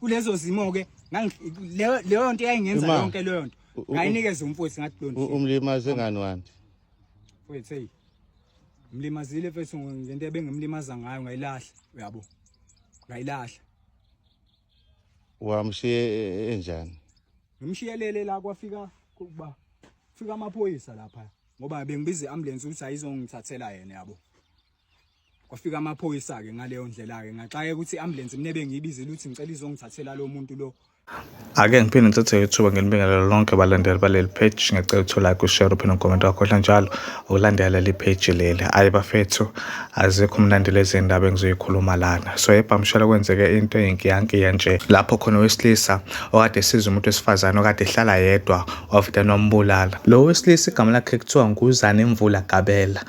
Kulezo zimo ke leyo nto yayingenza yonke leyo nto. Ngayinikeza umfowethu ngathi lo Umlimaze ngani wandi? Mfowethu hey. Mlimazile mfethu ngento ebengimlimaza ngayo ngayilahla uyabo. Ngayilahla. Wamshiye enjani? Ngimshiyelele la kwafika kuba fika amaphoyisa lapha ngoba bengibiza iambulance ukuthi ayizongithathela yena yabo. Kwafika amaphoyisa ke ngaleyo ndlela ke ngaxake ukuthi iambulance mina bengiyibizile ukuthi ngicela izongithathela lo muntu lo. Ake ngiphinde ngithathe ithuba nginibingelele lonke balandeli baleli page. Ngiyacela ukuthi like, ushare, uphinde ucomment wakho njalo ukulandela leli page leli. Ayi bafethu, azikho mnandi lezi ndaba engizoyikhuluma lana. So eBhamshela kwenzeke into eyinkiyankiya nje lapho khona owesilisa okade esiza umuntu wesifazane okade ehlala yedwa wavele wambulala. Lo wesilisa igama lakhe kuthiwa nguZanemvula Gabela.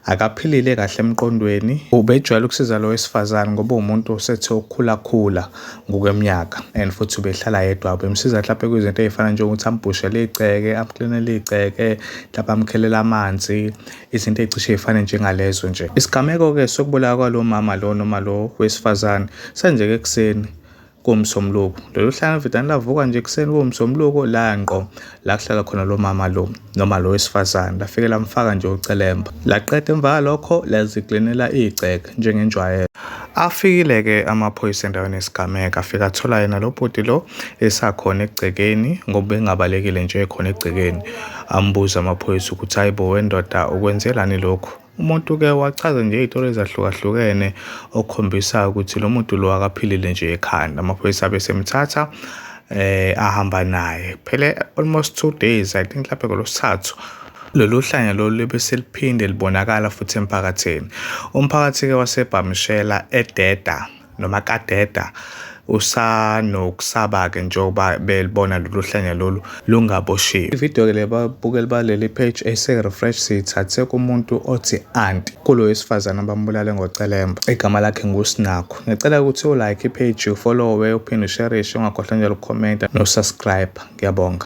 Akaphilile kahle emqondweni. Ubejwayele ukusiza lo wesifazane ngoba uwumuntu osethe ukukhulakhula ngokweminyaka and futhi ubehlala yedwa. Ubemsiza mhlawumbe kwizinto ey'fana njengokuthi ambhushele igceke, amklinele igceke, mhlawumbe amkhelele amanzi, izinto ey'cishe y'fane njengalezo nje. Isigameko-ke sokubulawa kwalo mama lo noma lo wesifazane senzeke ekuseni kuwumsombuluko. Lolu hlanga lwemvidane lavuka nje ekuseni kuwumsombuluko laya ngqo la kuhlala khona lo mama lo noma lo wesifazane, lafike lamfaka nje ucelemba. Laqeda emva kwalokho laziklinela igceke njengenjwayelo. Afikile-ke amaphoyisa endaweni yesigameko, afika athola yena lo bhuti lo esakhona egcekeni ngoba engabalekile nje ekhona egcekeni. Ambuza amaphoyisa ukuthi hayi bo wendoda ukwenzelani lokhu? Umuntu-ke wachaza nje iy'tori ezahlukahlukene okukhombisa ukuthi lo muntu lo akaphilile nje ekhanda. Amaphoyisa abe esemthatha ahamba naye. Phele almost 2 days, I think mhlampe ngolwesithathu lolu hlanya lolu libe seliphinde libonakala futhi emphakathini. Umphakathi-ke waseBhamshela eDeda noma kaDeda usanokusaba-ke njengoba belibona lolu hlanya lolu lungaboshiwe. Ividiyo-ke le babukeli baleli page ese-refresh siyithathe kumuntu othi anti kulo wesifazane abambulale ngocelemba, igama lakhe nguSinakho. Ngicela ukuthi u-like i-page, ufollowe, uphinde usherishe, ungakhohlwa njalo ukukhomenta no-subscribe. Ngiyabonga.